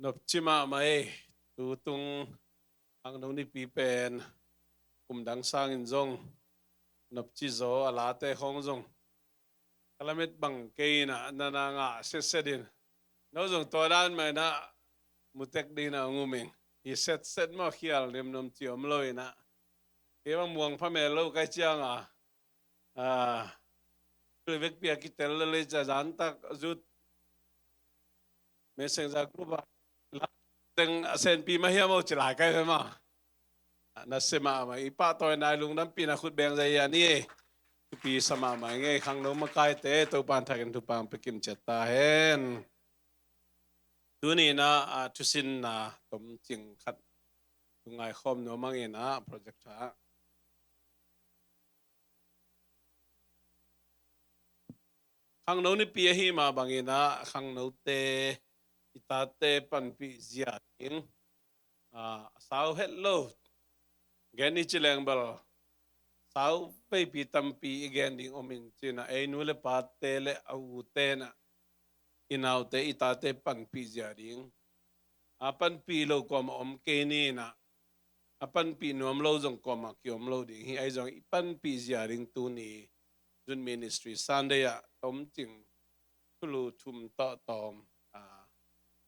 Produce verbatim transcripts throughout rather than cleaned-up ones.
Nopci mahmah ei. Tutung khangno nipi pen kum dang sangin zong nopci zaw a, late khawng zong ka lamet bang kei inah na na ngah setset in, no zong tua dan mah inah mutek ding inah hong um ing. Hi setset maw, khial nemnom ci om lo inah. Kei bang muang pha mel lo kai cianga, a, vekpi a kitel lel ei, ca zantak zut Messenger group ah teng a senpi mah hiam aw ci lai kai ve mah. Na se mahmah, i pahtawi nai lungdampi na khut beng zai a ni ei. Thupi sa mahmah ngei khangno makaite, Topan thakin thupang pekim ciat ta hen. Tuni inah, a, thusinna tomcing khat tu ngaikhawm nuam ang inah project ah. Khangno nipi ahi mah bang inah khangnote, i tate panpih zia ding, a, a sau het lo gen i ci leng bel sau veipi tampi i gen ding om in ci inah, ei nu le pate le a ute inah i naute i tate panpih zia ding. A panpih lo kuamah om kei ni inah, a panpih nuam lo zong kuamah kiom lo ding hi. Ahi zong i panpih zia ding tuni Zun Ministry Sunday ah tomcing thulu thum tawh tawm, a,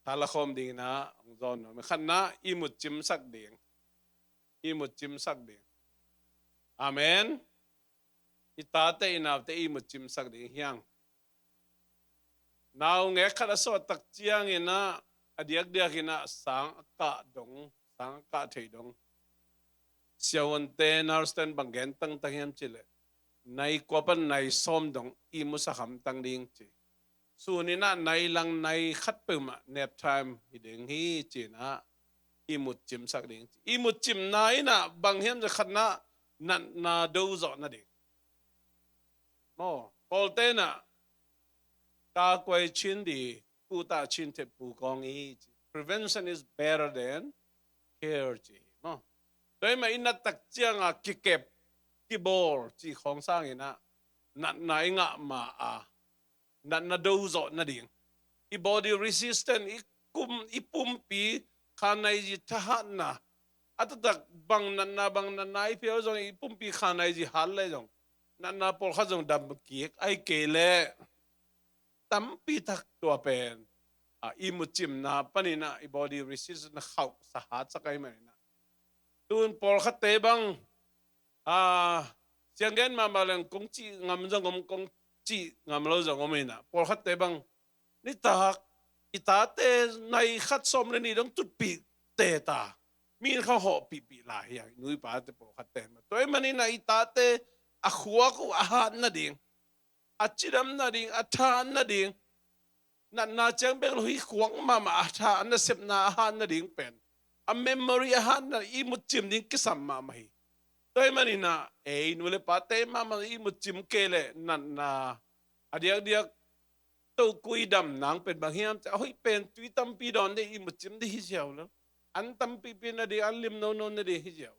thalakhawm ding inah hong zawn nuam. Khatna, i mut cimsak ding. I mut cimsak ding. Amen. I tate i naute i mut cimsak ding hiang. Naungek khat a sawt tak ciang inah a diakdiak inah sang a kah dong, sang a kah thei dong. Siavuante, nurse ten bang gen tangtang hiam ci leh, nai kua pan nai sawm dong i musak hamtang ding ci. Sun inah nai lang nai khat peuhmah nap time hi ding hi ci inah i mut cimsak ding ci. I mut cimna inah bang hiam ci, khatna, natna do zawh nading. Maw, Kawlte inah การควบคุม ดีกว่าการรักษา ci. Prevention is better than care ci hi maw. Tua hi mah i nat tak cianga kikep, kibawl ci khawng sang inah natna i ngah ma a, natna do zawh nading, i body resistance, i kum, i pumpi khanaizi thahatna, a taktak bang natna bang natna i phial zong i pumpi khanaizi hat le zong natna pawlkhat zong dam kik, ahih kei leh tampi tak tua pen, a, i mut cimna pan inah i body resistance khauh sa hat sak ahih man inah. Tun pawlkhatte bang, a, siang gen mahmah leng kong cih ngam zong om, kong cih ngam lo zong om inah. Pawlkhatte bang nitak i tate nai khat sawm le nih dong tutpih teta, mi in kha hawhpihpih lai hi hang, i nu i pate pawlkhatte mah. Tua ahih man inah i tate a khuak uh a hat nading, a cidam nading, a tha nading, natna ciang bek lo hi, khuak mahmah a tha, a nasepna a hat nading pen, a memory a hat na, i mut cim ding kisam mahmah hi. Tua ahih man inah ei nu le pate mahmah i mut cim kei leh natna, a diakdiak tokui dam nang pen bang hiam ci, a hoih pen tui tampi dawn ding, i mut cim ding hi ziau lo. An tampipi nading, an lim nono nading hi ziau.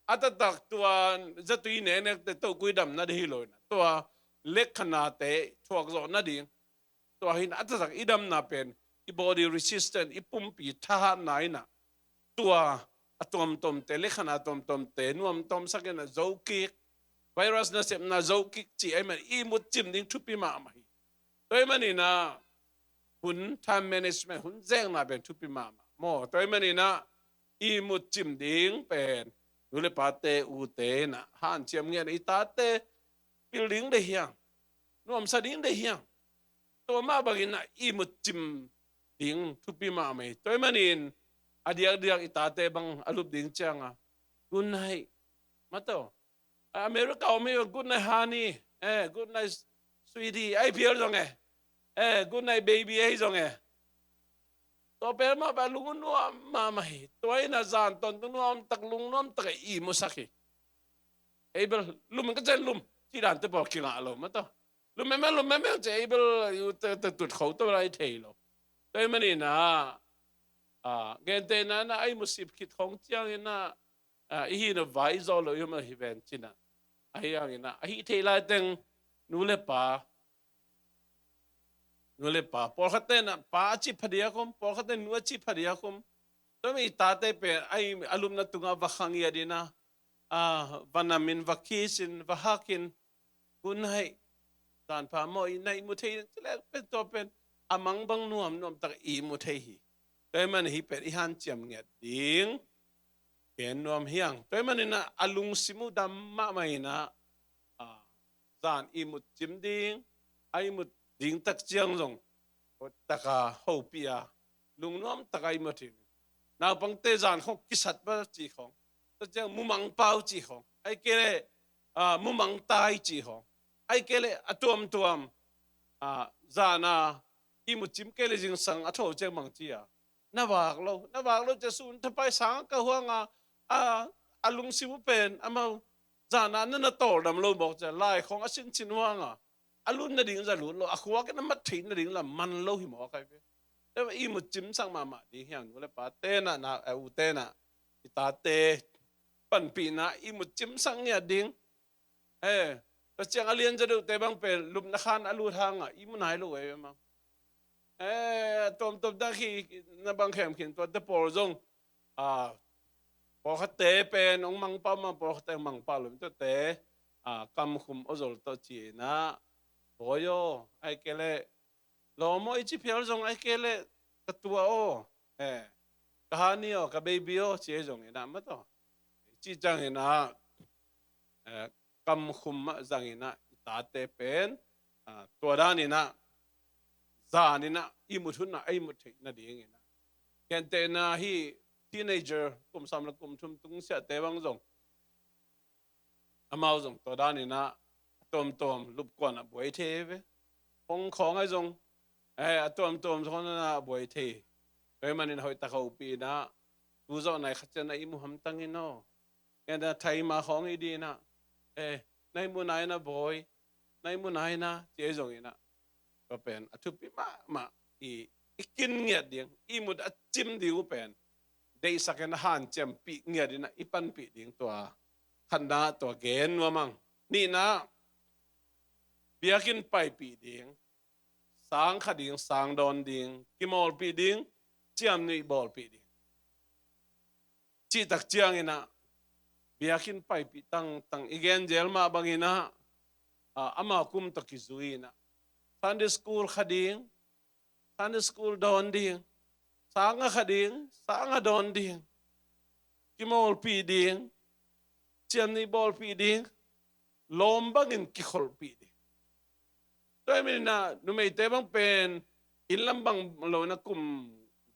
A taktak tua zatui neknekte tokui dam nading hi lo inah, tua lekkhanate thuak zawh nading. Tua hi inah a taktak i damna pen i body resistance, i pumpi thahatna inah tua a tuamtuamte, lekkhana tuamtuamte nuamtuamsak inah zo kik, virus nasepna zo kik ci ahih man i mut cim ding thupi mahmah hi. Tua ahih man inah hun time management, hun zekna pen thupi mahmah maw. Tua ahih man inah i mut cim ding pen nu le pate, ute inah hanciam ngiat, i tate pil ding deih hiang, nuamsa ding deih hiang. Tua mah bang inah i mut cim ding thupi mahmah hi. Tua ahih man in a diakdiak i tate bang a lup ding cianga good night, mataw, America om hi, good night honey, eh, good night sweetie, a i phial zong e, eh, good night baby ahi zong e. Tua pen mah bang lung nuam mahmah hi. Tua inah zan tawntung nuam tak, lung nuam tak a i musak hi. Ei bel lum in ka cen lum ci dante pawl kingah lo mataw. Lum memel, lum memel ci ei bel tut kho to lai thei lo. Tua ahih man inah, a, gentehna inah a i musip khit khawng ciang inah, a, i hih na vai zaw lo i om ahi ven ci inah. Ahi hang inah a hih theih lai teng nu le pa Nu le pa, pawlkhat tenah pa a cih phadiak om, pawlkhat tenah nu a cih phadiak om. Tua mi i tate pen a lupna tungah va khang i adina, a, va namin, va khisin, va hakin, hun haih, zan pha maw, i na ihmu thei in, cilek pen tua pen a mang bang nuamnuam tak ihmu thei hi. Tua hi man hih pen i hanciam ngiat ding gen nuam hiang. Tua hi maninah a lungsim uh dam mahmah inah, a, zan ihmut cim ding, a ihmut ding tak ciang zong taka hopih a, lungnuam taka ihmut hi. Naupangte zan khong kisat pa cih khong, tua ciang mumang pau cih khong, ai kei leh, a, mumang tai cih khong, ai kei leh a tuamtuam, a, zan a ihmut cim kei leh zingsang a tho ciang mang ci a, na vak lo, na vak lo cia sun thapai sang ka huanga, a, a lungsim uh pen amau zana na na tawldam lo mawk cia, lai khong a sincin huanga a lut nading za lut lo, a khuak in a mat theih nading la man lo hi mawk ai ve. Tua ihmut cimsak mahmah ding hiang nu le pa tenah, na, a, u tenah i tate panpihna ihmut cimsak ngiat ding. Eh, tua ciang a lian za deuhte bang pen lupna khan a lut hangah ihmu nai lo ei mah. Eh, tuamtuam dah khi na bang khem khin tuate pawl zong, a, pawlkhatte pen hong mangpau mah, pawlkhatte hong mangpau lo tuate, a, kamkhum aw zol tawh ci inah, bawi aw, ai kei leh lawm aw i ci phial zong ai kei leh ka tua aw, eh, ka hani aw, ka baby aw ci ei zong inah mah tawh. Ci ciang inah, eh, kamkhum mah zang inah i tate pen, a, tua dan inah zan inah ihmut hun ah a ihmut theih nading inah, gentehna hih teenager kum sawm le kum thum tung siahte bang zong, amau zong tua dan inah a tuamtuam lupkuan ah buai thei ve. Hong khawng ai zong, eh, a tuamtuam zong na buai thei. Tua hi manin hoih tak hopih inah tu zawh nai khat cian a ihmu hamtang in aw. Ken a thai ma khawng i dinah, eh, na ihmu nai na bawi, na ihmu nai na ci ei zong inah, tua pen a thupi mahmah i, i kin ngiat ding, ihmut a cim ding uh pen deihsak in a hanciampih ngiat inah i panpih ding tua khatna tua gen nuam ang. Nihna, biakinn paipih ding, sang kha ding, sang dawn ding, kimawlpih ding, ciamnuih bawlpih ding. Cihtak ciang inah biakinn paipih tangtang i gen zel mah bang inah, a, amau kum tawh kizui inah Sunday school kha ding, Sunday school dawn ding, sang a kha ding, sang a dawn ding, kimawlpih ding, ciamnuih bawlpih ding, lawm bangin kikholhpih ding. Tua hi maninah numeite bang pen inn lam bang lo inah kum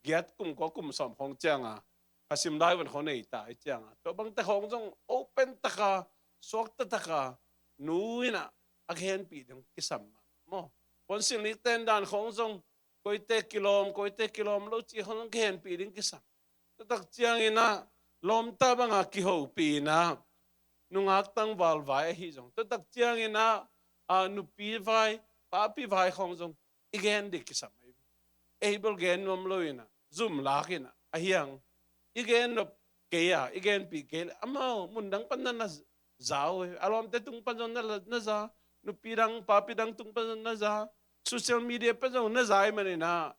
giat, kum kua, kum sawm khawng cianga khasim lai van khawng nei ta i cianga, tua bangte khawng zong open taka, suakta taka nu inah a genpih ding kisam mah maw. Puansilh nik ten dan khawng zong koite kilawm, koite kilawm lo ci khawng zong genpih ding kisam. Tutak ciang inah lawmta banga kihopih inah nungak tangval vai ahi zong, tutak ciang inah, a, nupi vai, papi vai khawng zong i gen ding kisam ahi. Ei bel gen nuam lo inah zum lak inah ahi ang. I gen nop kei a, i genpih kei leh amau mundang pan na na za uh, a lawmte tung pan zong na, na za, nupi dang papi dang tung pan zong na za, social media pan zong na za i maninah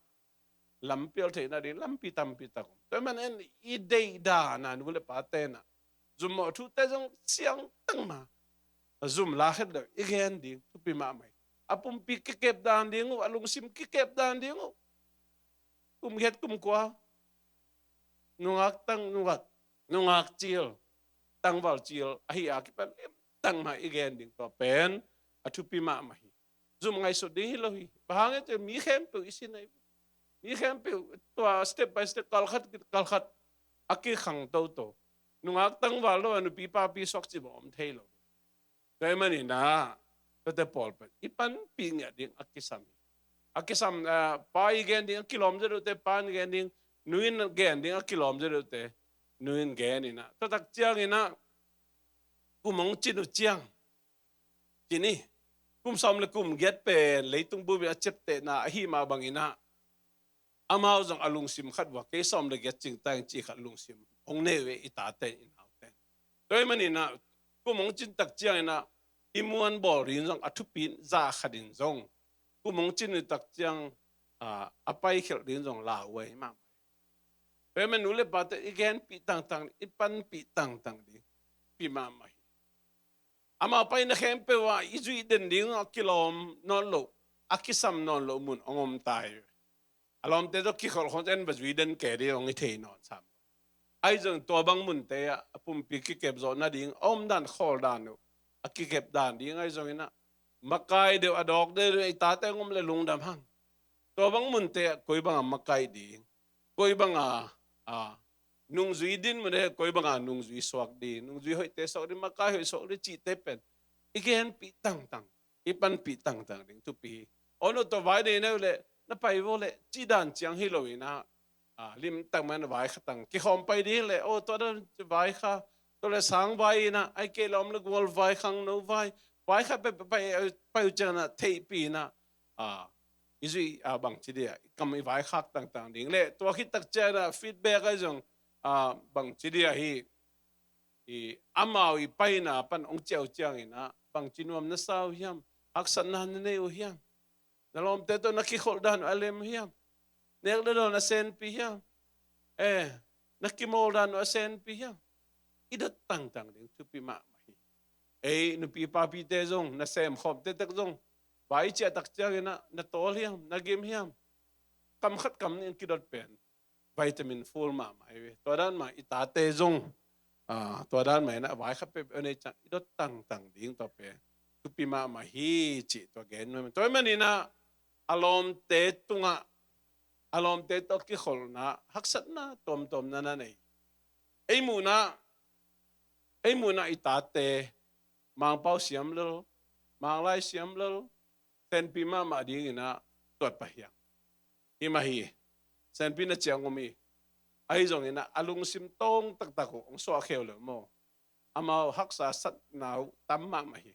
lampial theihna ding lampi tampi tak om. Tua hi manin i deih dana nu le pa tenah zummawh thute zong siangtang ma, a zum la khet deuh i gen ding thupi mahmah hi. A pumpi kikep dan ding uh, a lungsim kikep dan ding uh, kum giat kum kua nungak tang, nungak, nungak cil, tangval cil ahi a kipan limtang mah i gen ding tua pen a thupi mahmah hi. Zum ngaihsut ding hi lo hi. Bang hang hiam cih leh mi khempeuh i sin ahi. Mi khempeuh tua step by step, kalkhat kalkhat a kikhang toto. Nungak tangval lo a nupi papi suak cih bang om thei lo. Tua hi maninah tuate pawl pen i panpih ngiat ding a kisam hi. A kisam, a, pa i gen ding a kilawm zia deuhte pa in gen ding, nu in gen ding a kilawm zia deuhte nu in gen inah, tuatak ciang inah kum hong cin uh ciang, cin hi. Kum sawm le kum giat pen leitung bup in a ciaptehna ahi mah bang inah amau zong a lungsim khat vua, kei sawm le giat cing ta ing cih khat lungsim hong nei uh e i tate in, i naute in. Tua hi maninah kum hong cin tak ciang inah i muan bawl ding zong a thupi in, zah khat in zong kum hong cin uh tak ciang, a, a paikhelh ding zong lauhuai mahmah. Tua ahih manin nu le pate i genpih tangtang, i panpih tangtang ding thupi mahmah hi. Amau paina khempeuh ah i zuih den ding a kilawm nawn loh, a kisam nawn loh mun hong om ta hi. A lawmte tawh kikholh khawng en va zui den kei ding hong hi thei nawn sam. Ahi zong tua bang munte ah a pumpi kikep zawh nading a omdan khawldan uh, a kikepdan ding ahi zongin ah makai deuh a dawk deuh i tate hong om le lungdam hang. Tua bang munte ah koi banga makai ding, koi banga, a, nungzui din mun e, koi banga nungzui suak ding, nungzui hoihte suak ding, makai hoih suak ding cihte pen i genpih tangtang, i panpih tangtang ding thupi hi. Aw no, tua vai nei neu le na pai vo le cih dan ciang hi lo in ah, a, limtak man vai khatang kikhawm pai ding le, aw tua dan vai kha, tua le sang vai in ah, ai kei lawm le gual vai, khangno vai, vai kha pai, pai, pai, pai uh ciang in ah theihpih in ah, a, i zuih a bangci dia i kam i vai khak tangtang ding le, tua khit tak ciang in ah feedback ahi zong, a, bangci dia hi, i amau i paina pan hong ciah uh ciangin ah bangci nuam na sa uh hiam, haksatna na nei uh hiam, na lawmte tawh na kikholh dan uh a lem hiam, nek le dawn a senpi hiam, e, na kimawl dan uh a senpi hiam, i dot tangtang ding thupi mahmah hi. Ei nupi papite zong, na sem khawmte tek zong, vai i ciah tak ciangin ah na tawl hiam, na gim hiam, kam khat kam nih in kidot pen vitamin full mahmah hi ve. Tua dan mah i tate zong, a, tua dan mah in ah vai khat peuhpeuh nei ciang i dot tangtang ding tua pen thupi mahmah hi cih tua gen nuam. Tua ahih manin ah a lawmte tungah, a lawmte tawh kikholhna haksatna tuamtuam na na nei. Ei muhna, ei muhna i tate Mangpau siam lel, Manglai siam lel, senpi mahmah dingin ah tuat pah hiang. Hi mah hi, senpi na ciang om hi. Ahi zongin ah a lungsim tawng taktak uh hong suah kheu le maw, amau haksa satna uh tam mahmah hi.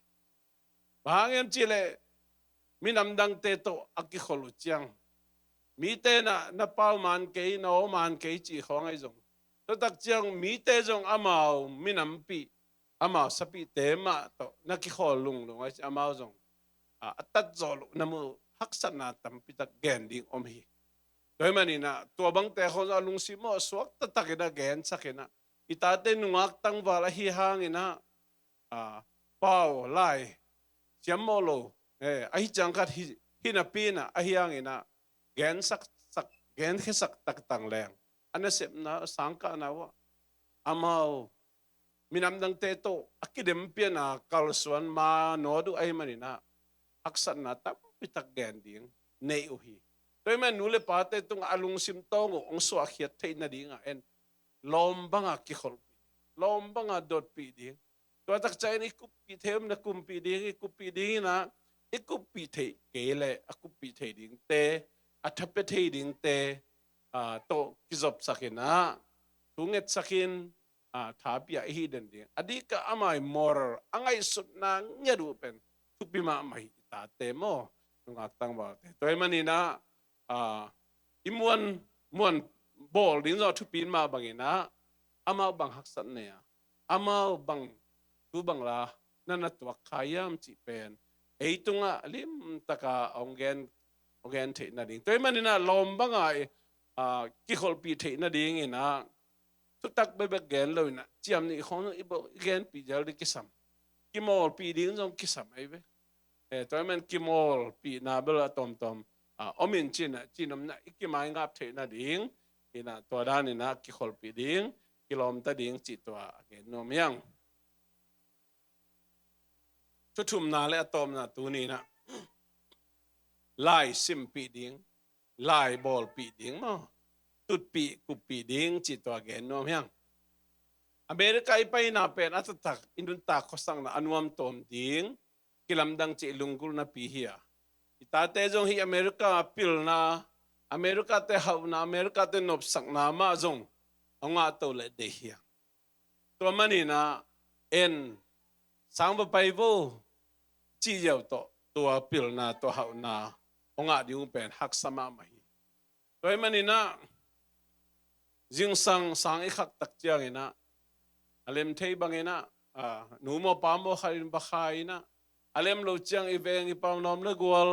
Bang hang hiam cih leh minam dangte tawh a kikholh uh ciang, mite in ah na pau man kei, na aw man kei cih khawng ahi zong, tua tak ciang mite zong amau minampih, amau sapihte mah tawh na kikhawl lunglung ahi ci, amau zong, a, a tat zawh loh na muh haksatna tampi tak gen ding om hi. Tua ahih manin ah tua bangte khawng zong a lungsim aw suak taktak in ah gensak in ah, i tate nungak tangval ahi hangin ah, a, pau lai siam mawh lo, e, ahi ciang khat hi, hi napi in ah, ahi hangin ah gensak, sak, genkhiasak taktak leng a nasepna, a sangkahna uh ah amau minam dangte tawh a kidempiakna kalsuan ma nawt uh ahih manin ah haksatna tampi tak gen ding nei uh hi. Tua ahih manin nu le pate tungah a lungsim tawng uh hong suahkhiat theih nadingah en lawm banga kikholhpih, lawm banga dotpih ding. Tua tak ciangin i kuppih theih om na kuppih ding, i kuppih dingin ah, i kuppih theih kei leh a kuppih thei dingte, a thapia thei dingte, a, tawh kizopsak in ah, thu ngetsak in, a, thapiak i hih den ding. A dikah amau i moral, a ngaihsutna ngiat uh pen thupi mahmah hi, i tate maw, nungak tangvalte. Tua ahih manin ah, a, i muan, muan bawl ding zong a thupi mah bangin ah, amau bang haksat nei a, amau bang thu bang la na na tuak kha hiam cih pen ei tungah limtaka hong gen, hong gen theih nading. Tua ahih manin ah lawm banga, a, kikholhpih theih nadingin ah thutak bekbek gen lo in ah ciam nih khawng i bawh, i genpih zel ding kisam. Kimawlpih ding zong kisam ahi ve. E, tua ahih manin kimawlpihna bel a tawmtawm, a, om in cin ah, cin omna i kimaingap theih nading in ah tua danin ah kikholhpih ding, kilawmta ding cih tua a gen nuam hiang. Thu thumna le a tawpna tuni in ah lai simpih ding, lai bawlpih ding maw, tutpih kuppih ding cih tua gen nuam hiang. America i paina pen a taktak i nuntak khuasakna a nuamtuam ding kilamdang cih i lunggulhnapi hi a, i tate zong hih America pilna, America te hauhna, America te nopsakna mah zong a ngahto leh deih hiang. Tua manin ah en, sang va pai vo, cih ziau tawh tua pilna, tua hauhna hong ngah ding uh pen haksa mahmah hi. Tua ahih manin ah zingsang sang i khak tak ciangin ah, a lem thei bangin ah, a, nu maw pa maw khat in va kha in ah, a lem lo ciang i veng i pau, lawm le gual,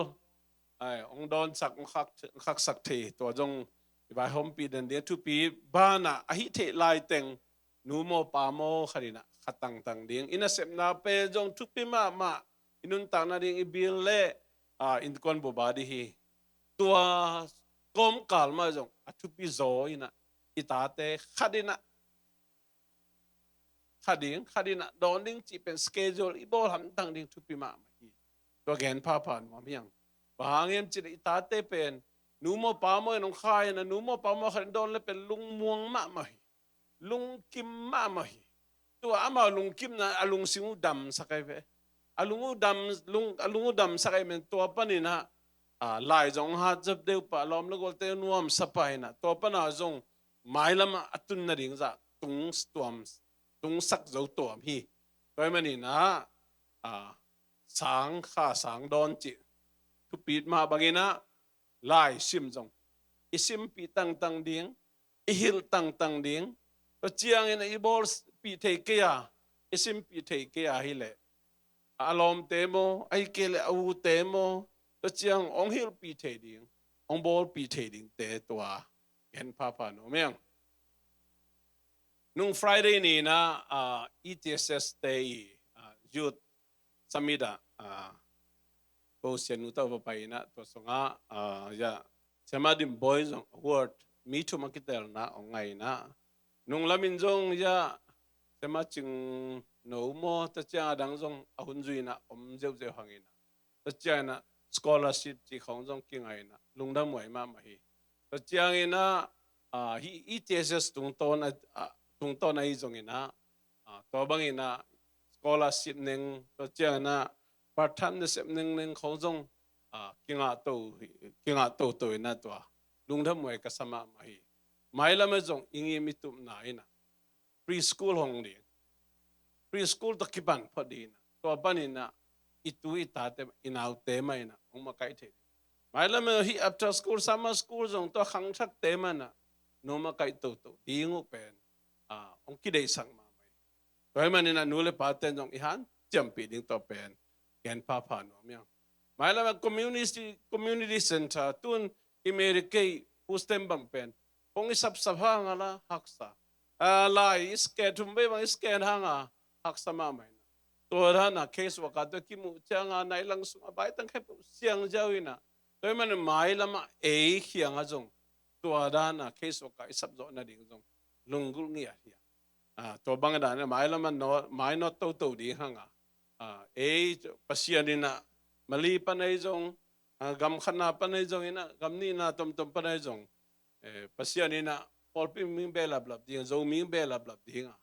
ai, hong dawnsak, hong khak, hong khaksak thei, tua zong i vaihawmpih den ding. Thupi banah a hih theih laiteng nu maw pa maw khat in ah kha tangtang ding. I nasepna pen zong thupi mahmah, i nuntakna ding, i bil le, ah, innkuan buba ding hi. Tua kawmkal mah zong a thupi zaw in ah i tate khat in ah kha ding, kha ding ah dawn ding cih pen schedule i bawl hamtang ding thupi mahmah hi. Tua gen phapha nuam hi hang. Bang hang hiam cih leh i tate pen nu maw pa maw in hong kha in ah, nu maw pa maw khat in dawn le pen lungmuang mahmah hi. Lungkim mahmah hi. Tua amau lungkimna a lungsim uh damsak ahi ve. A lung uh dam, lung, a lung uh damsak ahi men tua panin ah, ah, lai zong hat zop deuh pah, lawm le gualte nuamsa pah in ah, tua pan ah zong mailam ah a tun nading zah tung tuam, tungsak zo tuam hi. Tua ahih manin ah, ah, sang, kha sang dawn cih thupi mah bangin ah lai sim zong i simpih tangtang ding, i hilh tangtang ding. Tua ciangin ah i bawlpih thei kei a, i simpih thei kei a hi leh a lawmte maw, ahih kei leh a ute maw, tua ciang hong hilhpih thei ding, hong bawlpih thei dingte tua gen phapha nuam hi hang. Nung Friday ni in ah, ah, E T S S te i, ah, Youth Summit ah, ah, ko sianu tawh va pai in ah, tua sungah, ah, ya, Siama Dim Bawi zong award mi thum a kitelna hong ngai in ah, nung lamin zong ya, Siama Cing No maw, tua ciang a dang zong a hun zui in ah om zeuhzeuh hang in ah, tua ciang in ah scholarship cih khawng zong kingai in ah lungdam huai mahmah hi. Tua ciangin ah, ah, hih E T S S tungtawn a, ah, tungtawn ahi zongin ah, ah, tua bangin ah scholarship neng, tua ciangin ah part time nasep nengneng khawng zong, ah, kingah to, kingah toto in ah tua lungdam huai ka sa mahmah hi. Mailam ah zong i ngim i tupna in ah preschool hong ding. Preschool tawh kipan phot ding in ah, tua panin ah i tu i tate, i naute mah in ah hong makaih thei ding. Mailam ah hih after school, summer school zong tua khangthakte mah in ah nong makaih toto ding uh pen, ah, hong kideihsak mahmah hi. Tua ahih manin ah nu le pate'n zong i hanciampih ding tua pen gen phapha nuam hi hang. Mailam ah community, community center, tun i Mary Kay Hustem bang pen kong i sapsap hang a la haksa. Ah, lai i scan, thum vei bang i scan hang a haksa mahmah in ah, tua dan a case worker tawh kimuh ciang a nai lang sung a baitang khempeuh siang ziau in ah, tua ahih manin mailam ah ei kiang ah zong tua dan a case worker i sap zawh nading zong lunggulh ngiat hi a. Ah, tua bang dan a mailam ah nawt, mainawt toto ding hang a. Ah, ei Pasian in ah Mali pan ahi zong, ah, gam khatna pan ahi zongin ah, gam nihna tomtom pan ahi zong, eh, Pasian in ah pawlpi ming behlaplap ding, Zomi ming behlaplap ding a,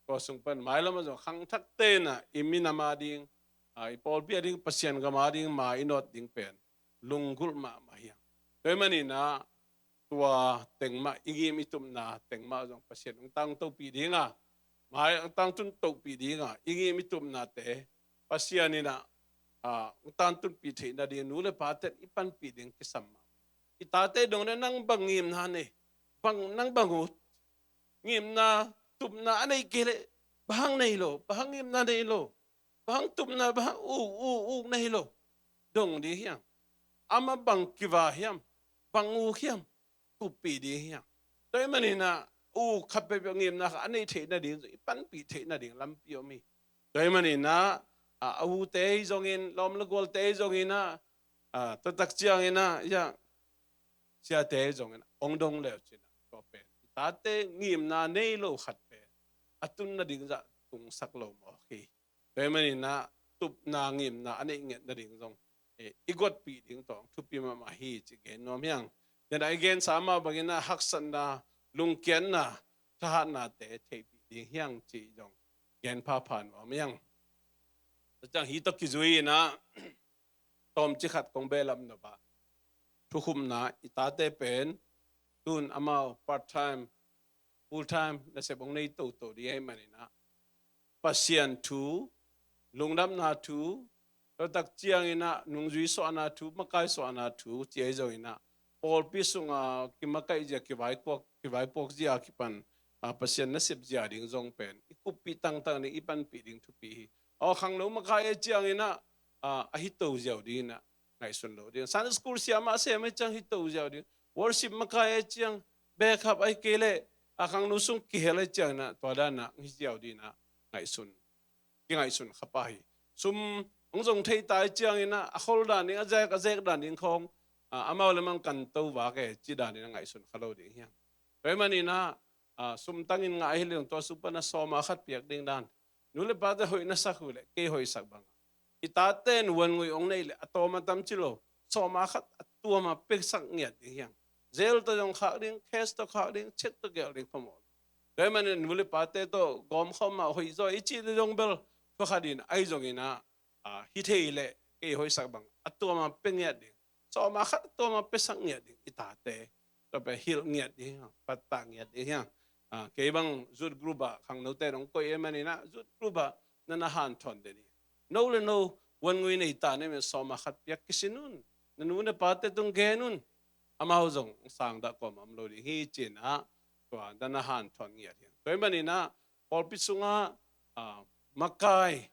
tua sung pan mailam ah zong khangthakte in ah i minam a ding, ah, i pawlpi a ding, Pasian gam a ding ma i nawt ding pen lunggulh mahmah hi hang. Tua ahih manin ah tua teng mah, i ngim i tupna teng mah zong Pasian hong tangtopih ding a, mai hong tangtun topih ding a, i ngim i tupnate Pasian in ah, ah, hong tangtunpih theih nading nu le pate'n i panpih ding kisam mah. I tate dong le nang bang ngimna nei, bang, nang bang ut, ngimna, tupna a nei kei leh bang hang nei lo, bang hang ngimna nei lo, bang hang tupna, bang hang uk, uk, uk nei lo, dong ding hiam? Amah bang kiva hiam, bang uk hiam, kuppih ding hiam? Tua ahih manin ah uk khat peuhpeuh ngimna khat a neih theih nading zong i panpih theih nading lampi om hi. Tua ahih manin ah, ah, a ute hi zongin, lawm le gualte hi zongin ah, ah, tua tak ciangin ah, ya, siate hi zongin ah hong dong le uh cin ah, tua pen i tate ngimna nei lo khat pen a tun nading zah tungsak lo mawk hi. Tua ahih manin ah tupna, ngimna a neih ngiat nading zong, eh, i guatpih ding tawh thupi mahmah hi cih gen nuam hi hang. Tua in ah i gensa mah bangin ah haksatna, lungkiatna, thahatnate theihpih ding hi hang cih zong gen phapha nuam hi hang. Tua ciang hih tawh kizui in ah tawmcik khat kong behlap nop ah, thukhupna, i tate pen tun amau part time, full time nasep hong nei toto ding ahih manin ah Pasian thu, lungdamna thu, tua tak ciangin ah nungzui suahna thu, makai suahna thu ci ahi zongin ah pawlpi sungah kimakaih zia, kivaipuak, kivaipuak zia kipan, ah, Pasian nasep zia ding zong pen i kuppih tangtang ding, i panpih ding thupi hi. Aw, khangno makai ahi ciangin ah, ah, a hito ziau ding in ah ngaihsun lo ding. Sunday school siamah sem ahih ciang hi to ziau ding. Worship makai ahih ciang, backup ahih kei leh a khangno sung kihel ahih ciang inah tua dan inah hi ziau ding inah ngaihsun, kingaihsun kha pah hi. Sum hong zong thei ta ahih ciang inah a khol dan ding, a zek, a zek dan ding khawng, a, amau le amau kan to vak e ci dan inah ngaihsun kha lo ding hi hang. Tua ahih man inah, a, sum tangin ngah hi leng tua sum pan a sawma khat piak ding dan. Nu le pate hoih na sak uh leh kei hoih sak bang. I tate in vuan ngui hong nei leh a tawm a tam ci lo, sawma khat a tuam a pia sak ngiat ding hi hang. Jail tawh zong khak ding, case tawh khak ding, cheque tawh gelh ding phamawh lo. Tua ahih man inah nu le pate tawh gawmkhawm a hoih zaw i cih leh zong bel, tua khat in ahi zong inah, a, hi thei leh kei hoih sak bang a tuam a pia ngiat ding. Sawma khat a tuam a pia sak ngiat ding i tate. Tua pen hilh ngiat ding hi hang, pattah ngiat ding hi hang. A, kei bang youth group ah khangnote in hong koih ahih man inah youth group ah na na hanthawn den hi. No le no, vuan ngui nei ta na hih man sawma khat piak kisin un. Na nu na pate tung gen un. Amau zong sang dah kuamah om lo ding hi ci inah tua na na hanthawn ngiat hi hang. Tua ahih man inah pawlpi sungah, a, makai,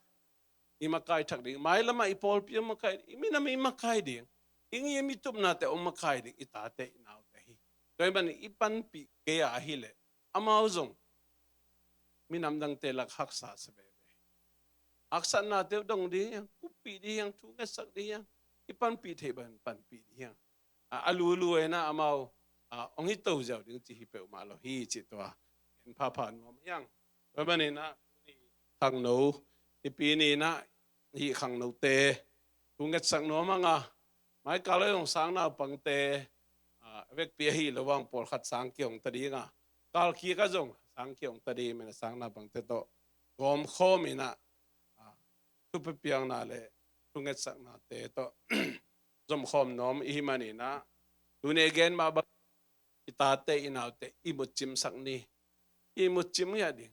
i makai thak ding. Mailam ah i pawlpi hong makai ding, i minam i makai ding, i ngim i tupnate hong makai ding i tate i naute hi. Tua ahih man i panpih kei a hi leh amau zong minam dangte lak haksa sa veve. Haksatnate uh dong ding hi hang, kuppih ding hi hang, thu ngetsak ding hi hang. I panpih theih bang panpih ding hi hang. A, a lulu inah amau, a, hong hi to ziau ding ci hi peuhmah lo hi cih tua gen phapha nuam hi hang. Tua ahih man inah khangno, i pi ni inah hih khangnote thu ngetsak nuam hang a, mai kal a zong sang naupangte, a, vekpi ahi lo vang pawlkhat sang kihong ta ding a, kal kik a zong sang kihong ta ding hi man a sang naupangte tawh gawmkhawm inah, a, thu piakpiakna le thu ngetsaknate tawh zomkhawm nuam i hih man inah tuni a gen mah bang i tate i naute i mutcimsak ni. I mutcim ngiat ding,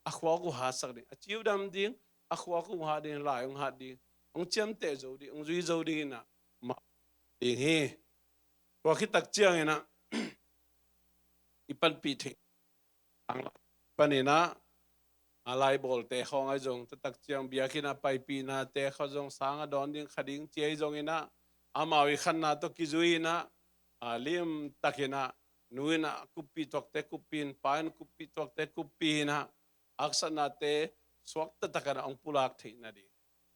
a khuak uh hatsak ding, a ciu dam ding, a khuak uh hat ding, lai hong hat ding, hong ciamteh zo ding, hong zui zo ding inah mah ding hi. Tua khit tak ciang inah i panpih theih, a, pan inah, a, laibawlte khawng ahi zong, taktak ciang biakinn ah paipihnate khawng zong sang a dawn ding kha ding ci ahi zong inah, amau i khanna tawh kizui inah, a, limtak inah, nu inah kuppih tuakte kuppih in, pa in kuppih tuakte kuppih inah, haksatnate suak taktak inah hong pulak theih nading.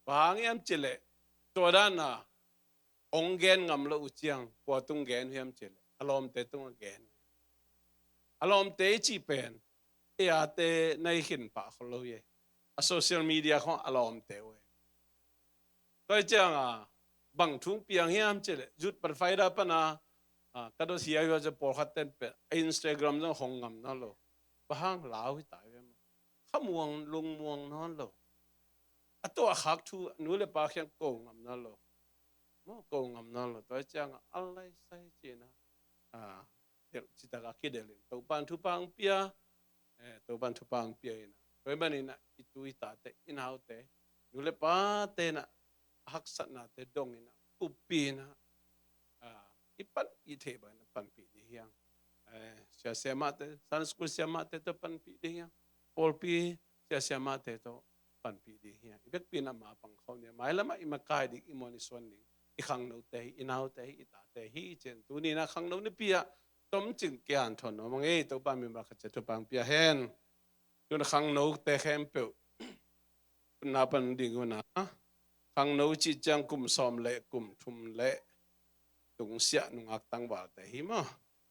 Bang hang hiam cih leh, tua dan a hong gen ngam lo uh ciang kua tung gen uh hiam cih leh a lawmte tungah gen. A lawmte i cih pen ei ate na i khin pah khol lo hi. A social media khawng a lawmte uh hi. Tua hi ciang a, bang thu hong piang hiam cih leh, youth pan faida pan a, a, ka dot hiauhiau ciang pawlkhat ten pen a Instagram zong hong ngam nawn lo. Bang hang lau hi ta hi ve maw. Khamuang lungmuang nawn lo. A tuah khak thu nu le pa kiang ko ngam nawn lo. Maw, ko ngam nawn lo. Tua hi ciang a, a lai sai ci inah, a, delh citak a kidelh in Topa'n thupha hong pia. Eh, Topa'n thupha hong pia inah, tua ahih man inah i tu i tate, i naute, nu le pate inah a haksatnate dong inah, kuppih inah, a, i panpih theih bang inah panpih ding hi hang. Eh, sia siamahte, Sunday school siamahte tawh panpih ding hi hang. Pawlpi sia siamahte tawh panpih ding hi hang. I vekpi inah mapang khawm ni. Mailam ah i makai ding, i muan i suan ding, i khangnote hi, i naute hi, i tate hi ci-in tuni inah khangno nipi ah tomcing kihanthawn nuam ing ei. Topa'n mimal khat ciat thupha hong pia hen. Tu-in khangnote khempeuh, tu-in na pan ding uh inah, khangno cih ciang kum sawm le kum thum le tungsiah nungak tangvalte hi maw.